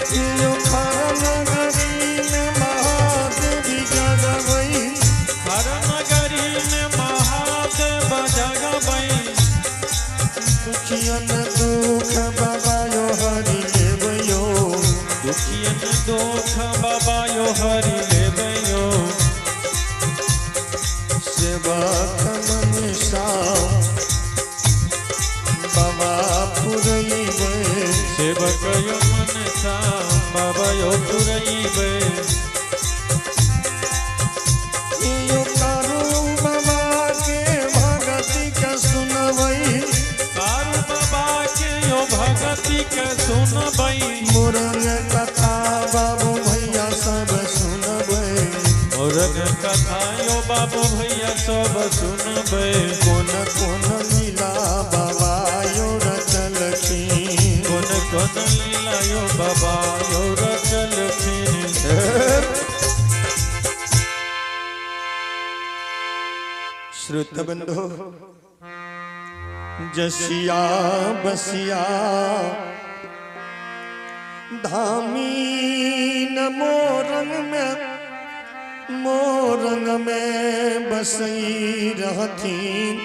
यो खर नगरी में महादेवी जगवई। हर नगरी में महादेव जगबई। दुखियन दुख बाबा यो हरि लेबयो। दुखियन दुख बाबा यो हरि लेबयो। सेवक मनसा बाबा पुरैबै। सेवक यो मनसा बाबा यो पुरैबै। यो कारू बाबा के भगति के सुनबै। कारू बाबा के यो भगति के सुनबै। मोरंग कथा बाबू भैया सब सुनबै। मोरंग कथा यो बाबू भैया सब सुनबै। कोन कोन लीला बाबा यो रचलखिन। कोन कोन लीला यो बाबा यो रचलखिन। श्रुत बंधो जसिया बसिया धामी न मोरंग में बसई रहथीन।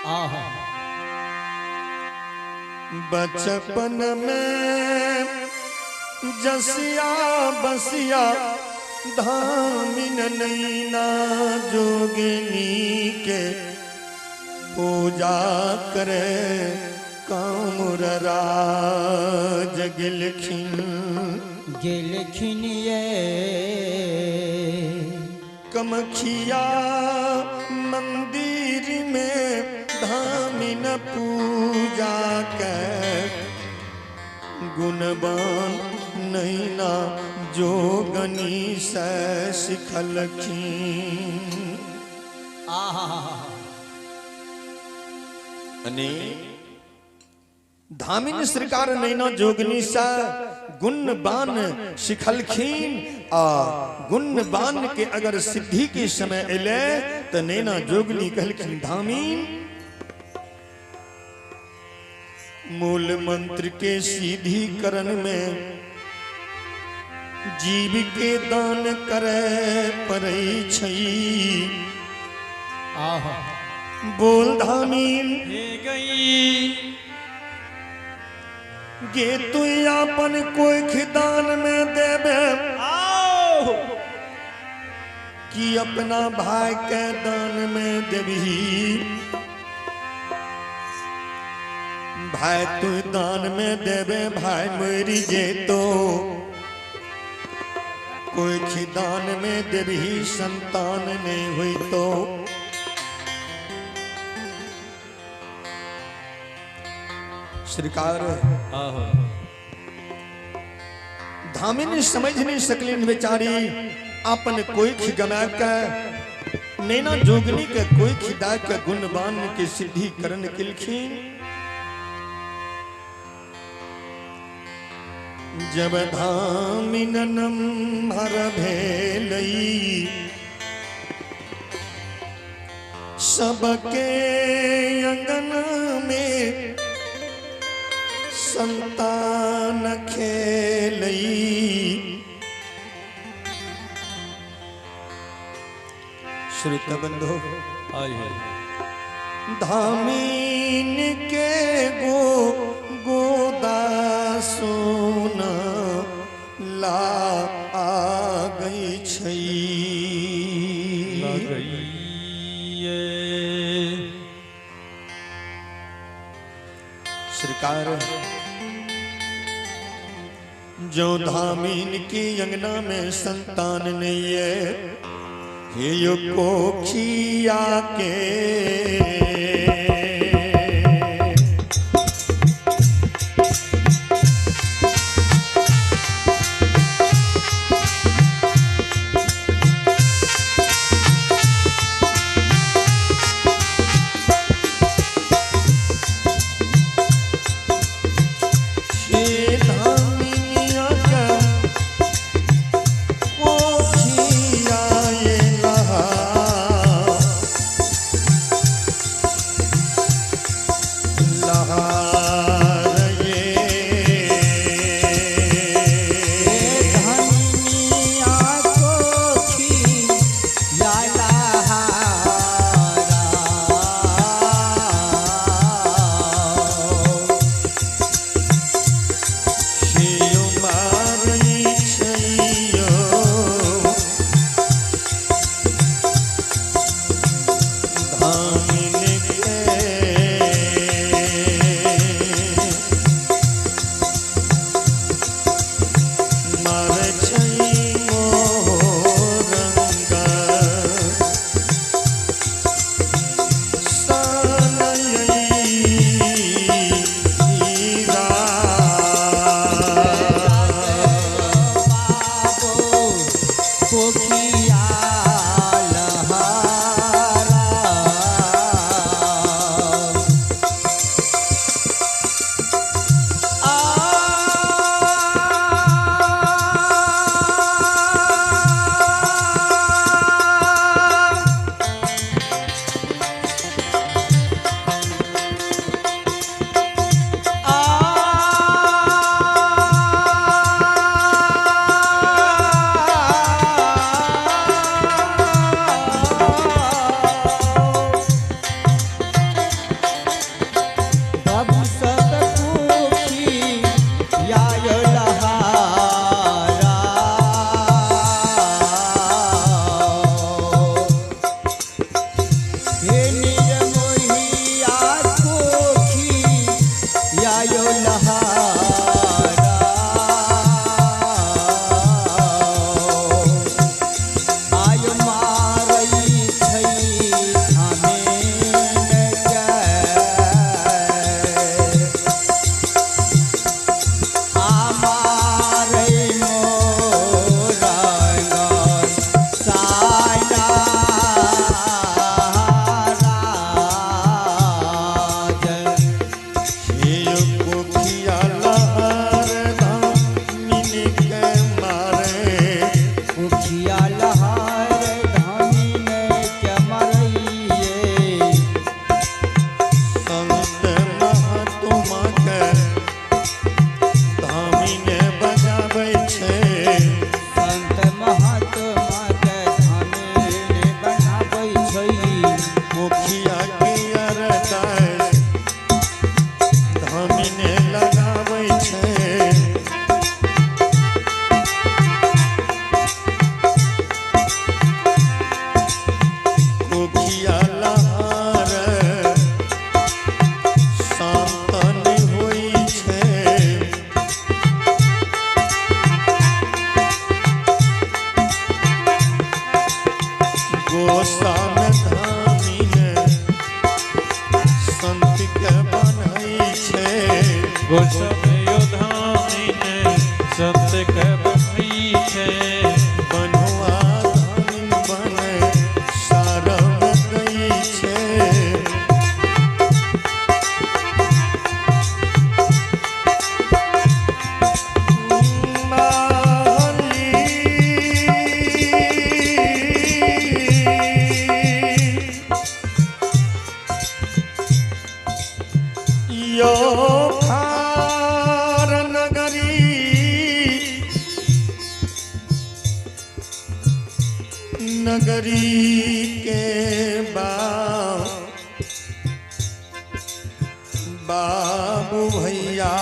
आहा। बचपन में जसिया बसिया धामिन नैना जोगिनी के पूजा करे कामुर राज गिलखिन। गेलखिन ये। कमखिया मंदिर में धामिन पूजा के गुणवान नैना जोगनी से सिखलखिन। आहा। अने धामिन सरकार नैना जोगनी से गुण बान सिखलखिन। आ गुण बान के अगर सिद्धि के समय एले तो नैना जोगनी कहलखिन धामिन मूल मंत्र के सिद्धिकरण में जीव के दान करे पड़ै छै। आहा। बोल धामिन हे गई। गे तू अपन कोई दान में देबे आओ कि अपना भाई के दान में देबही। भाई तू दान में देबे भाई मरी जेतो। कोई दान में देबही संतान नहीं हुई तो। सरकार आहो। धामिन समझ नहीं सकलिन बेचारी अपन कोई गमा के नैना जोगनी के कोई खिदा के गुणवान के सिद्धिकरण किलखिन। जब धामिन नम्हर भेलई सबके अंगन में संतान खेलई। श्रुत बंधो आय है। धामीन के गो गोदा सोना ला आ गई छई। लगई ये। सरकार जो धामीन की अंगना में संतान नहीं है हे यो कोखिया के नगरी के बाबू भैया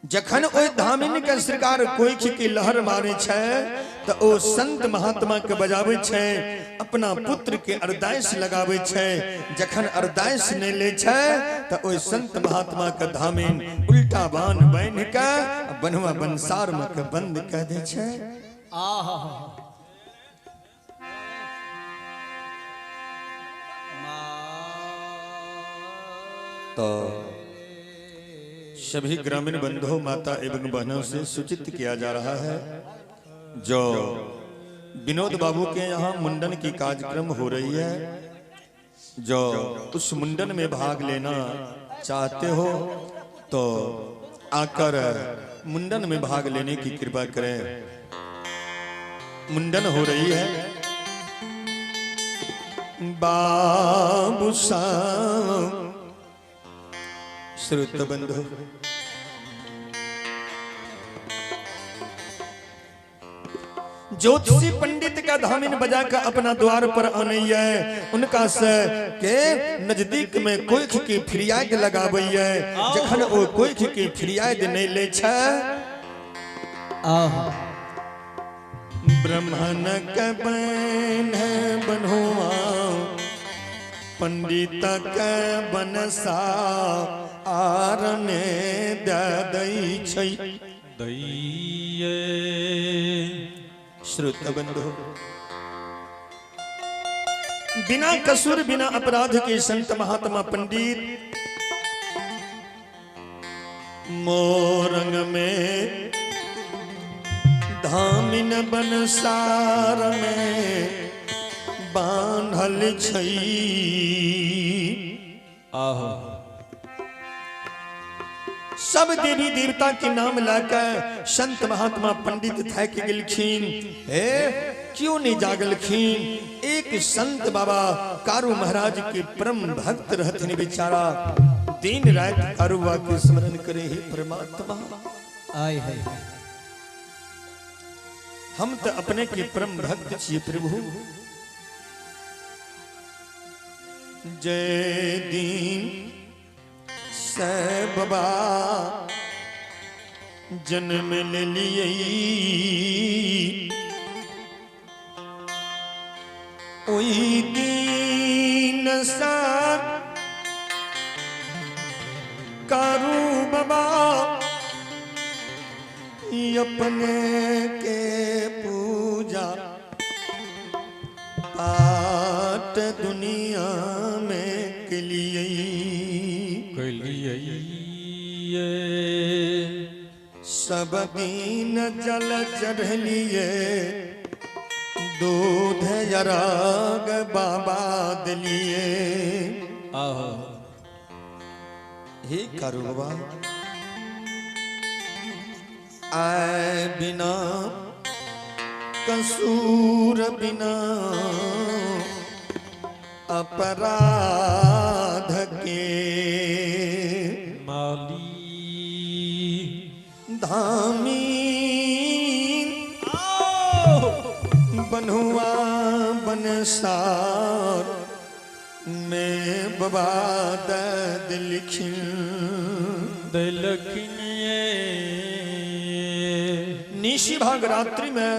जखन ओहि धामिन के सरकार कोइख के लहर मारे छै त ओ संत महात्मा के बजाबै छै, अपना पुत्र के अरदास लगाबै छै। जखन अरदास नहि लै छै त ओहि संत महात्मा के धामिन उल्टा बान बान्हि के बनवा बनसार में के बंद कह दै छै। आहा तो सभी ग्रामीण बंधुओं, माता एवं बहनों से सूचित किया जा रहा है, जो विनोद बाबू के यहाँ मुंडन की कार्यक्रम हो रही है, जो उस मुंडन में भाग लेना चाहते हो तो आकर मुंडन में भाग लेने की कृपा करें। मुंडन हो रही है। बाबू साहब श्रुत बंधु ज्योतिषी पंडित का धामिन बजा कर अपना द्वार पर आनैया, उनका से के नजदीक में कोइख की फरियाद लगाबैया। जखन ओ कोइख की फरियाद नहीं ले छै, ब्राह्मण के बन बनहुआ पंडित के बनसा आर ने दै छै दैये। श्रुत बंधु बिना कसूर बिना अपराध के संत महात्मा पंडित मोरंग में धामिन बनसार में बांधल छै। आहा सब देवी देवता के नाम लाकर संत महात्मा पंडित थक गेलखिन, हे क्यों नहीं जागलखिन। एक संत बाबा कारू महाराज के परम भक्त रहथिन बेचारा, दिन रात कारू बाबा के स्मरण करे, हे परमात्मा आय है हम तो अपने के परम भक्त छिए प्रभु। जय दीन से बाबा जन्म ले लिए, ओही दीन सा कारू बाबा अपने के पूजा पाठ दुनिया में के लिए सब दिन जल चढ़लिए दूध अराग बाबा दिलिए। आहो हे कारू बाबा आए बिना कसूर बिना अपराध के माली धामी बन्हुआ बनसार में बाबा दिलखिन दिलखिन। निशी भाग रात्रि में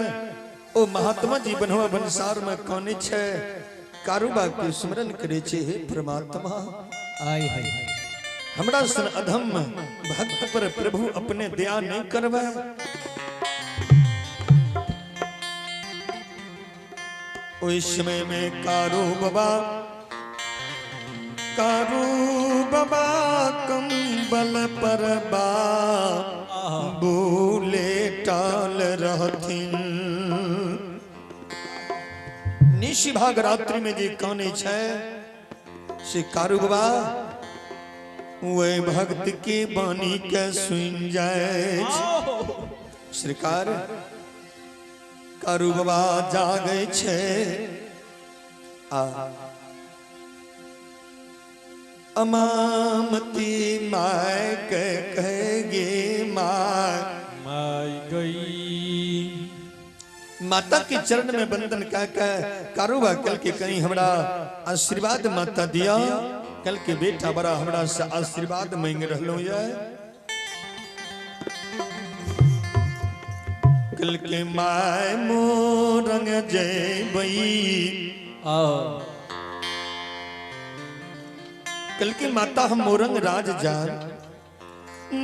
ओ महात्मा जी बन्हुआ बनसार में काने छे कारूबा के स्मरण करे छे, हे परमात्मा आय है हमरा सन अधम भक्त पर प्रभु अपने दया नहीं करवे। ओहि समय में कारू बाबा कंबल पर बा बोले टाल रहथिन। निशि भाग रात्रि में जे काने छे से कारू बाबा वह भक्त के बानी के सुन जाए। सरकार कारू बाबा जागे छे आ अमामती my के कहे my my गई। माता के चरण में बंधन कह के कारूबा कल के कहीं हमरा आशीर्वाद माता दिया। कल के बेटा बड़ा हमरा से आशीर्वाद मांग रहलो ये। कल के my मोरंग जयबई कल के माता हम मोरंग राज जान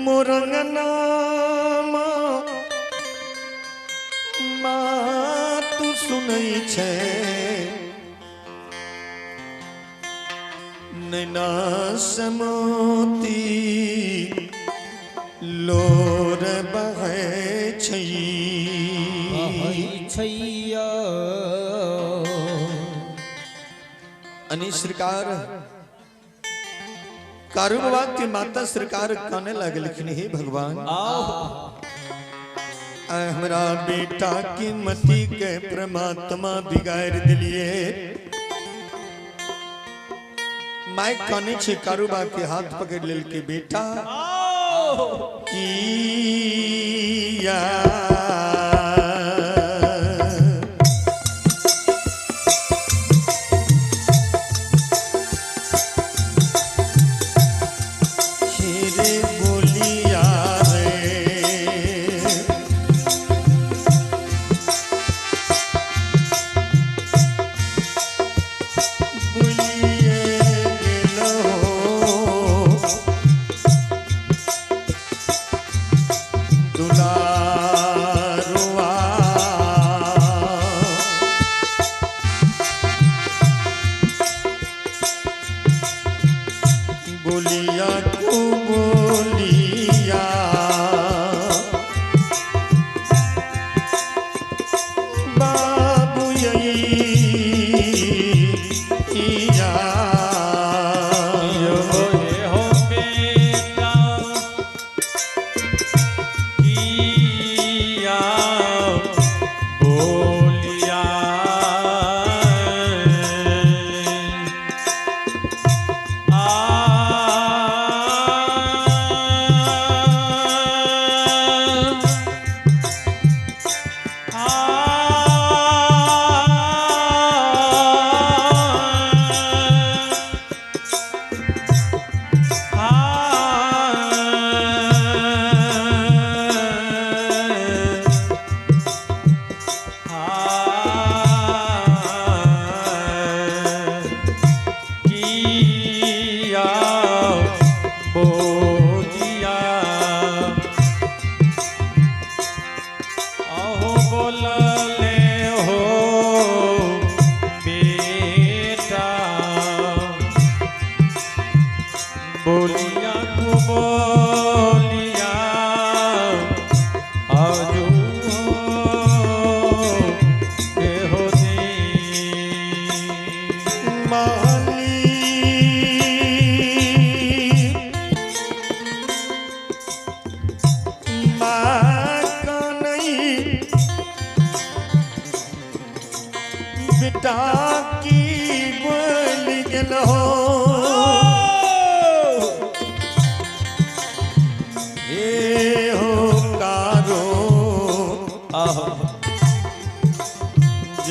मोरंग नाम माँ तू सुनै छे नैना समोती लोर बहै छै छैया। अनी सरकार कारू बाबा के माता सरकार कहने लगलखिन, हे भगवान हमरा बेटा की मति के परमात्मा बिगाड़ दिलिए। My कहने छे कारूबा के हाथ पकड़ लेल के बेटा किया बोलिया को बोलिया बाबू यही यो हो बेटा किया बोलिया किया बोलिया अहो बोलले हो बेटा बोलिया को बोलिया आजू के हो दी माली माँ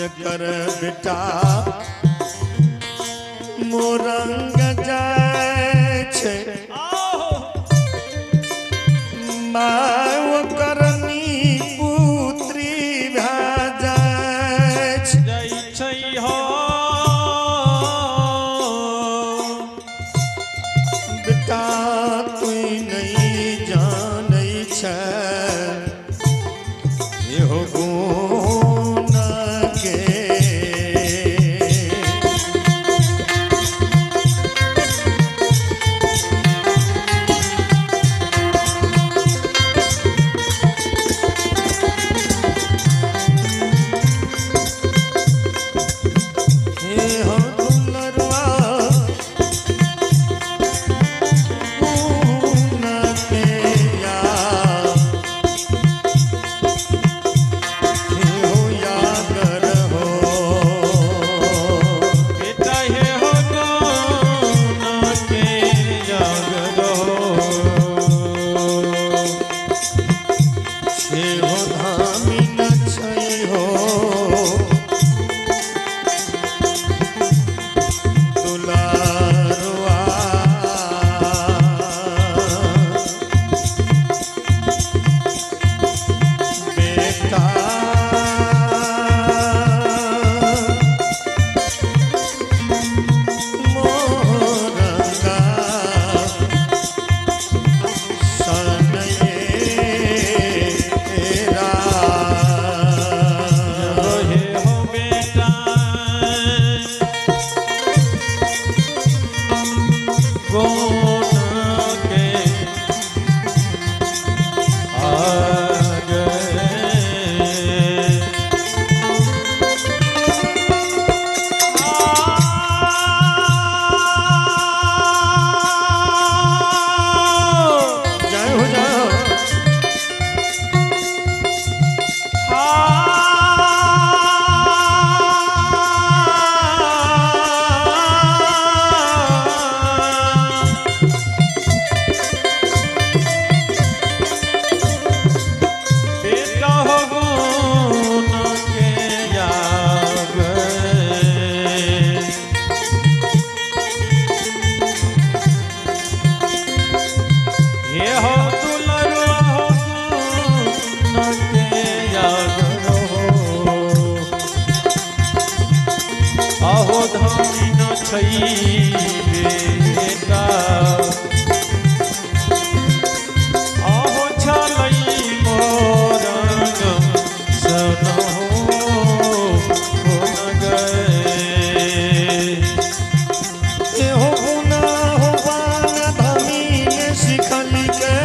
जकर बेटा मोरंग जाय छै माय ओकर पुत्री भए जाय छै। जाइ छै हो बेटा तू नहीं जानै छै एहो गुण के। हे हो दुलरुआ गुण के या, हे हो यागर हो। बेटा हे हो गुण के जागर हो। छे हो धामिन छै हो दुलारुआ, बेटा मोरंगा सनये रा। हे हो बेटा गुण के आगे। जय हो जाओ। बेटा हो गुण के आगे। हे हो दुलरुआ हो गुण के जागर हो। अहो धामी न छै बेटा अहो छलै मोरंग सन हो गुण गए। एहो गुना हो बान धामीन सिखलिके,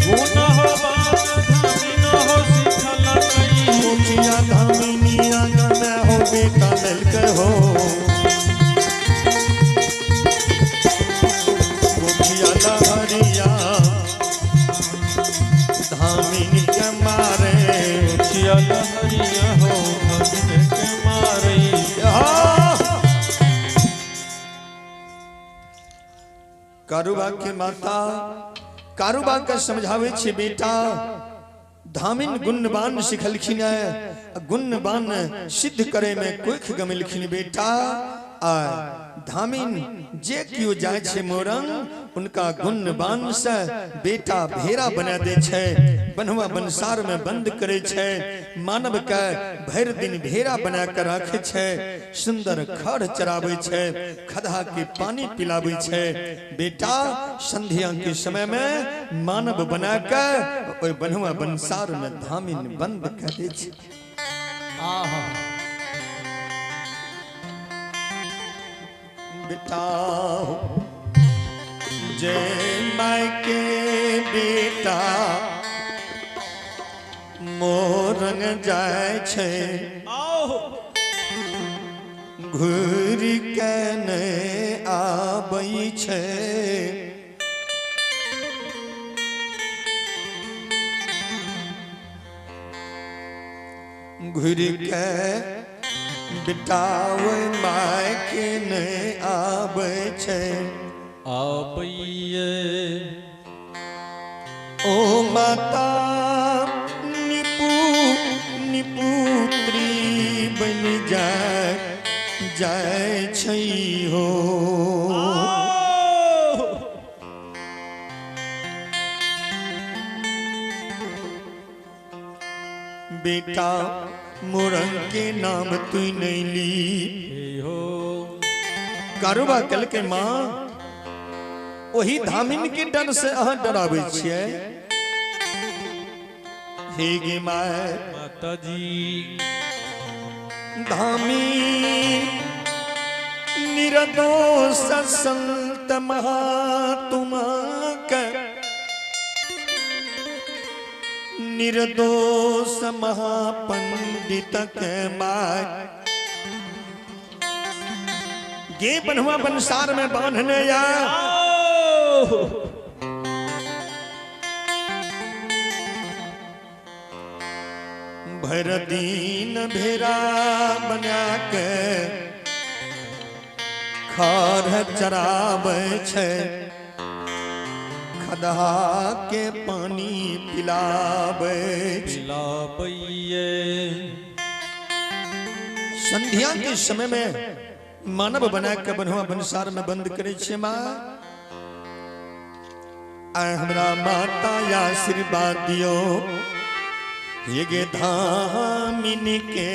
गुण हो बान धामी न हो सिखलकै। मुखिया धामिनी आंगन हो बेटा मिलके हो। मुखिया लहरिया धामिन के मारे, मुखिया लहरिया हो धामिन के मारे। कारूबा के माता कारूबा के समझावे छे बेटा धामिन गुणवान सिखलखिन है, गुणवान सिद्ध करे में कोख गमेलखिन बेटा। आ धामिन जे कियो जाय छे मोरंग उनका गुणवान से बेटा भेड़ा बना दे छे, बन्हुआ बंसार में बंद करे छे, मानव के भर दिन भेड़ा बना कर रखे छे, सुंदर खड़ चरावे छे, खदा के पानी पिलावे छे। बेटा संध्या के समय में मानव बना कर ओय बन्हुआ बंसार में धामिन बंद कर दे छे। आहा बेटा जय my के बेटा मोरंग जाय छे, घूरि के ने आबै छे। घूरि के बेटा ओय my के ने आबै छे। आबैये ओ माता निपु निपुत्री बन जाय जाय छै हो। बेटा मोरंग के नाम तू नहीं ली हो। कारोबा कल के माँ वही धामिन के डर से अहाँ डराबै छियै। हे गे my माता जी धामी निर्दोष संत महात्मा के निर्दोष महापंडित के my गे बनहुआ बंसार में बांधने या भर दीन भेरा बना के खार चराबै छै खदहा के पानी पिलाबै पिलाबैये। संध्या के समय में मानव बना के बनहुआ बंसार में बंद करे छे माँ। आय हमरा माता आशीर्वाद दियो ये गे धामिन के।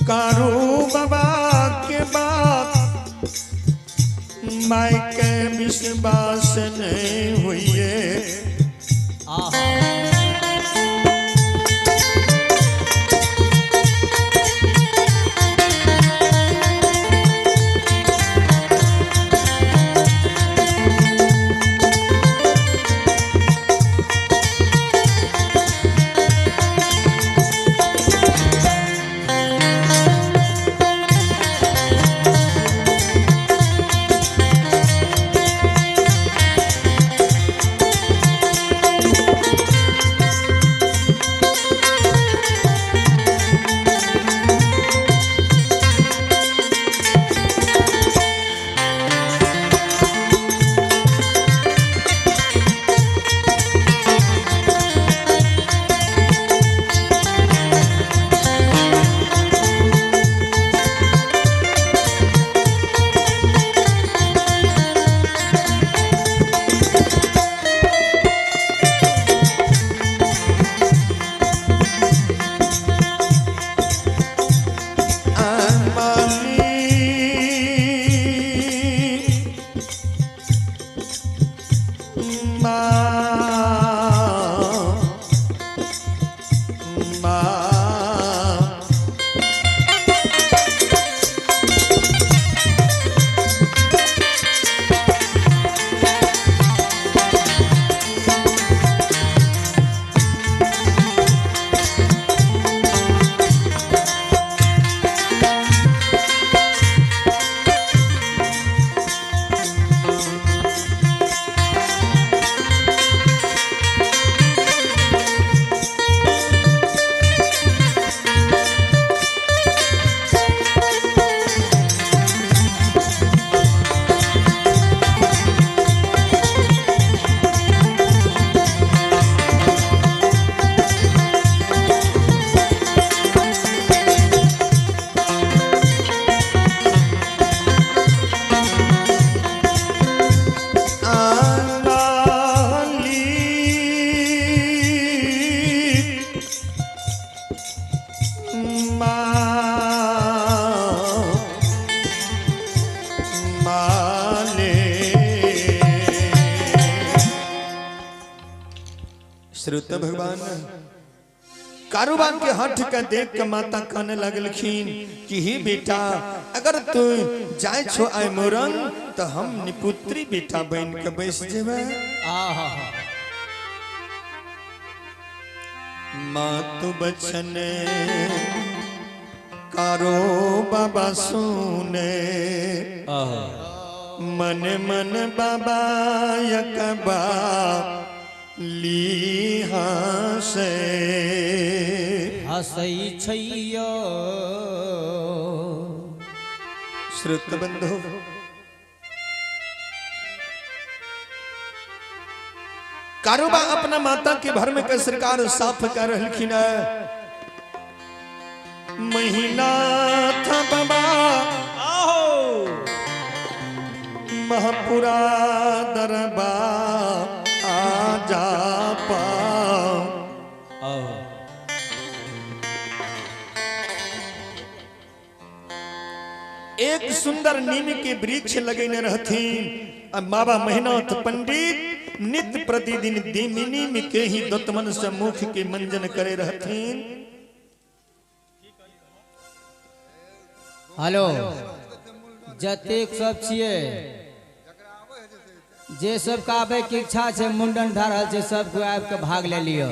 कारू बाबा के बात माई के विश्वास नहीं हुई। श्रोत भगवान कारोबा के हठ के देख के माता कहने लगलखिन कि हे बेटा अगर तू जाय छो आय मोरंग तो हम निपुत्री बेटा बन के बैस जेबै। मातु बचन कारो बाबा सुने मन मन बाबा यकबा ली हंसे हसै छैयो। श्रुत बंधु कारोबा अपना माता के भर में के सरकार साफ कर रहलखिन। महीना था बाबा महापुरा दरबार आ जा पाओ। एक सुंदर नीम के वृक्ष लगेने रहथिन आ बाबा महिनाथ पंडित नित्य प्रतिदिन नीम के ही दतमन से मुख के मंजन करे रहथिन। हेलो जतेक सब छिए जे सब के आबे के इच्छा छै मुंडन भए रहल छै सबको आबि के भाग ले लियो।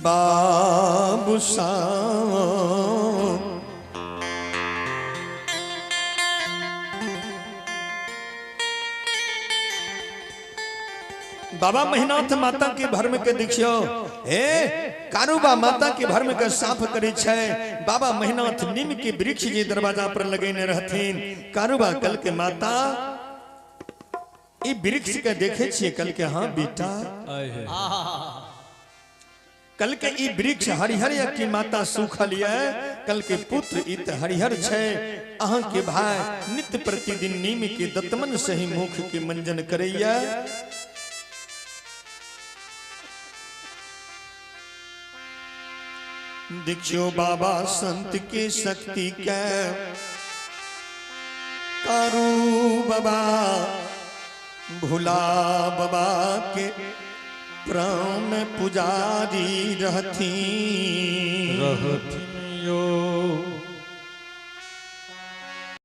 बाबू साहब बाबा महिनाथ माता के भर्म के देखियो हे कारूबा माता के भर्म के साफ करे छै। बाबा महिनाथ नीम के वृक्ष जे दरवाजा पर लगेने रहथिन कारूबा कल के माता ई वृक्ष के देखे छिए कल के हाँ बेटा कल के ई वृक्ष हरिहर या की माता सूखल ये कल के पुत्र ई त हरिहर छै अहाँ के भाई नित्य प्रतिदिन नीम के दतमन से ही मुख के मंजन करैया। देखियो बाबा संत के शक्ति के कारू बाबा भुला बाबा के प्रेम पुजारी रहथी रहथिन यो।